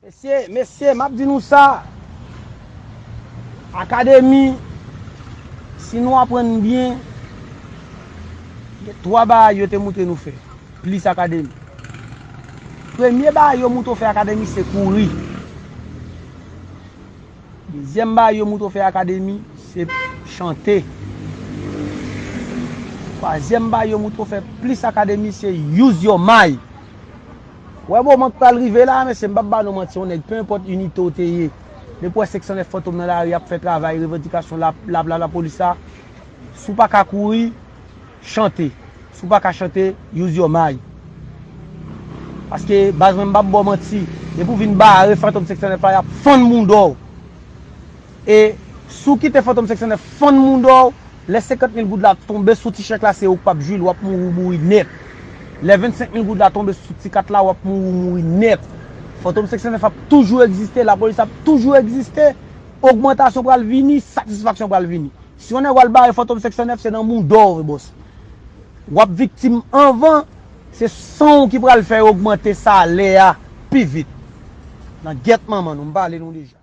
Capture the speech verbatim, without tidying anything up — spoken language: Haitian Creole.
Mesye, mesye, m ap di nou sa. Akademi, si nou aprann byen, gen twa bagay yo te moutre nou fè, plis Akademi. Premye bagay yo moutre w fè Akademi, se kouri. Dezyèm bagay yo moutre w fè Akademi, se chante. Twazyèm bagay yo moutre w fè plis Akademi, se use your mind. Wè moman k pral rive la, mesye, m p ap ba nou manti, yon nèg, pe enpòt inite w te ye, depi w wè senk san nèf Fantom nan lari ap fè travay revandikasyon la, la, la, lapolis la, si w pa ka kouri, chante. Si w pa ka chante, use your mind. Paske, baz mwen, m p ap ba w manti, depi w vin bare Fantom senk san nèf la, y ap fann mouda w. E si w kite Fantom senk san nèf fann mouda w, lè senkant mil goud la tonbe sou ti chèk la, se ou k p ap jwi l, w ap mouri, w mouri nèt. Lè vennsenk mil goud la tonbe sou ti kat la, w ap mouri, w mouri nèt. Fantom senk san nèf ap toujou egziste, lapolis ap toujou egziste. Ogmantasyon pral vini, satisfaksyon pral vini. Si yon nèg w al bare Fantom senk san nèf, se nan mouda w, bòs. W ap viktim anvan, se san w ki pral fè yo ogmante salè a pi vit. Nan gyèt manman nou, m pale nou deja.